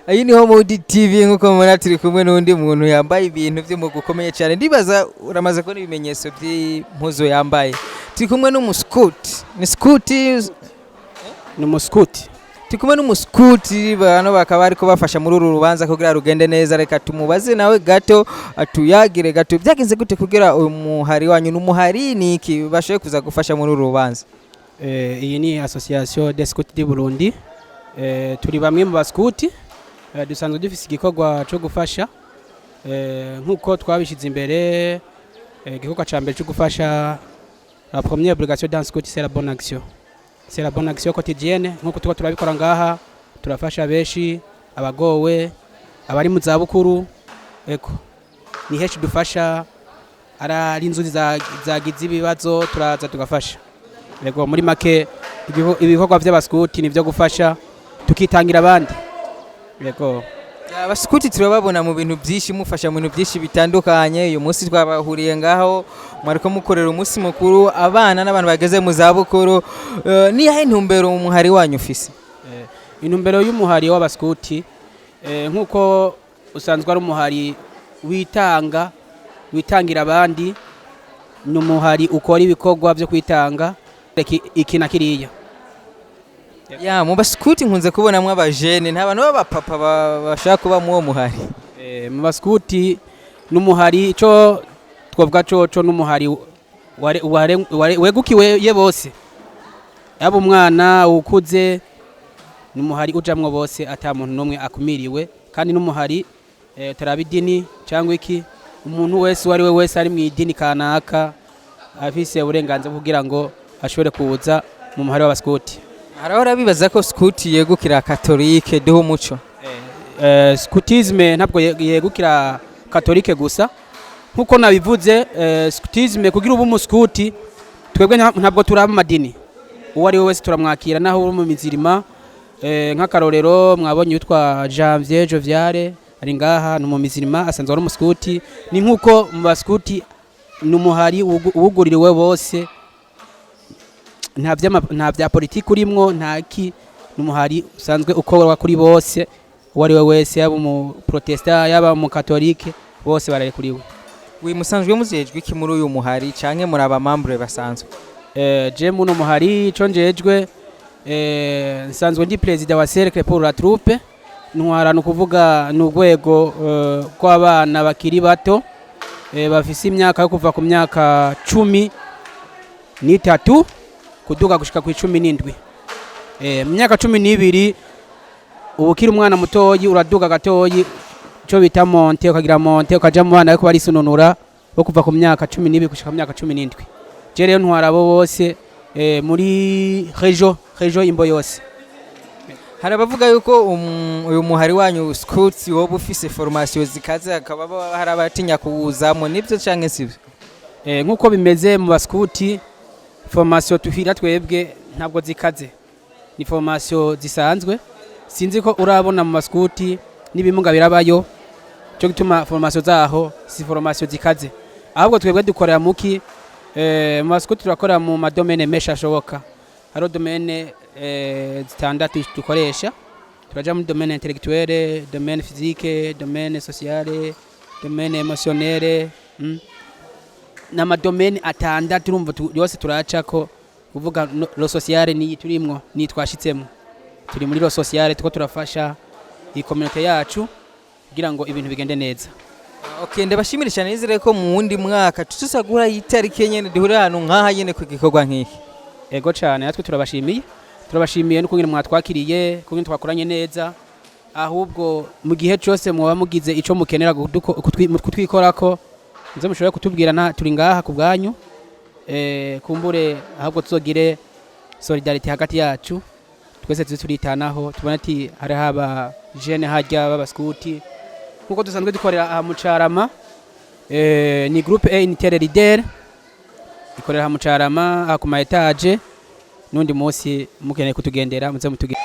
Iyi ni Home TV. Nkuko mubona, turi kumwe n'undi muntu yambaye ibintu by'umwuga ukomeye cyane. Ndibaza uramaze kubona ibimenyetso by'impuzu yambaye. Turi kumwe n'umuskuti, ni skuti? Ni umuskuti. Turi kumwe n'umuskuti. Bano bakaba ariko bafasha muri uru rubanza kugira rugende neza. Reka tumubaze nawe gato, atuyagire gato byagenze gute kugira uyu muhari wanyu, n'umuhari ni iki, bashoboye kuza gufasha muri uru rubanza. Iyi ni Association des Scouts du Burundi. Turi bamwe mu baskuti, dusanzwe dufise igikorwa cyo gufasha, nkuko twabishize imbere, igikorwa ca mbere cyo gufasha. La première obligation d'un scout, c'est la bonne action, c'est la bonne action quotidienne. Nkuko tuba turabikora ngaha, turafasha benshi, abagowe, abari mu zabukuru. Eko ni henshi dufasha, ari inzu zagize ibibazo, turaza tugafasha. Yego, muri make ibikorwa by'abaskuti ni byo gufasha, tukitangira abandi. Yego. Abaskuti turababona mu bintu byinshi, mufasha mu bintu byinshi bitandukanye. Uyu munsi twabahuriye ngaho mwariko mukorera umunsi mukuru abana n'abantu bageze mu zabukuru. Ni yahe ntumbero umuhari wanyu ufise? Intumbero y'umuhari w'abaskuti, nk'uko usanzwe ari umuhari witanga, witangira abandi, ni umuhari ukora ibikorwa byo kwitanga iki na kiriya. Ya, mu baskuti nkunze kubonamwo abajene, nta bantu b'abapapa bashaka kuba mu uwo muhari? Mu baskuti n'umuhari, ico twovuga coco n'umuhari wegukiwe ye bose, yaba umwana, ukuze, n'umuhari ujamwo bose, ata muntu n'umwe akumiriwe. Kandi n'umuhari utaraba idini cyangwa iki. Umuntu wese, uwo ari we wese, ari mu idini kanaka, afise uburenganzira kugira ngo ashobore kuza mu muhari w'abaskuti. Harahora bibaza ko scout yegukira katolike, duha umuco. Scoutisme ntabwo yegukira katolike gusa. Nkuko nabivuze, scoutisme, kugira ube umuskuti, twebwe ntabwo turaba amadini. Uwo ari we wese turamwakira, naho uri mu mizirima. Nk'akarorero, mwabonye witwa Janvier Joviale ari ngaha, ni mu mizirima, asanzwe ari umuskuti. Ni nkuko mu baskuti ni umuhari wuguririwe bose, nta vya politiki urimwo, nta ki. Ni umuhari usanzwe ukorwa kuri bose, uwo ari we wese, yaba umu protestant, yaba umu katolike, bose bararekuriwe. Wi, musanzwe mujejwe iki muri uyu muhari, canke muri aba membre basanzwe? Je muno muhari ico njejwe, nsanzwe ndi président wa Cercle pour la troupe. Ntwara, ni ukuvuga ni urwego rw'abana bakiri bato, bafise imyaka yo kuva ku myaka 13 kuduga gushika ku 17. Mu myaka 12 uba ukiri umwana mutoyi, uraduga gatoyi, ico bita montée, ukagira montée, ukaja mu bana bariko barisununura bo kuva ku myaka 12 gushika ku myaka 17. Je rero ntwara abo bose, muri région Imbo yose. Hari abavuga yuko uyu muhari wanyu scouts woba ufise formation zikaze, hakaba hari abatinya kuwuzamo. Nibyo canke sibyo? Nk'uko bimeze mu baskuti, formation tuhira twebwe ntabwo zikaze, ni formation zisanzwe. Sinzi ko urabona mu baskuti n'ibimuga birabayo, cyo gituma formation zaho si formation zikaze. Ahubwo twebwe dukorera muki? Mu baskuti turakorera mu ma domaines menshi ashoboka. Hariho domaine zitandatu dukoresha. Turaja muri domaine intellectuelle, domaine physique, domaine sociale, domaine émotionnelle, N'ama domaines atandatu, urumva yose turacako. Kuvuga le social ni turimwo, ni twashitsemo, turi muri le social, tuko turafasha iyi communauté yacu kugira ngo ibintu bigende neza. Okay, ndabashimira cyane. Nizere ko mu wundi mwaka tuzagura itariki nyene, duhurira ahantu nk'aha nyene ku gikorwa nk'iki. Ego cyane, natwe turabashimiye, turabashimiye n'ukungene mwatwakiriye, kungene twakoranye neza. Ahubwo mu gihe cyose muba mugize ico mukenera kutwikorako, muze mushobore kutubwira, na turi ngaha ku bwanyu. Kumbure ahubwo tuzogire solidarité hagati yacu twese, tuze turitanaho, tubona ati hariho aba jeunes harya b'abaskuti, nkuko dusanzwe dukorera aha mu Carama. Ni groupe E unitaire leader, ikorera aha mu Carama, aha ku ma étages. N'undi munsi mukeneye kutugendera, muze mutugendere.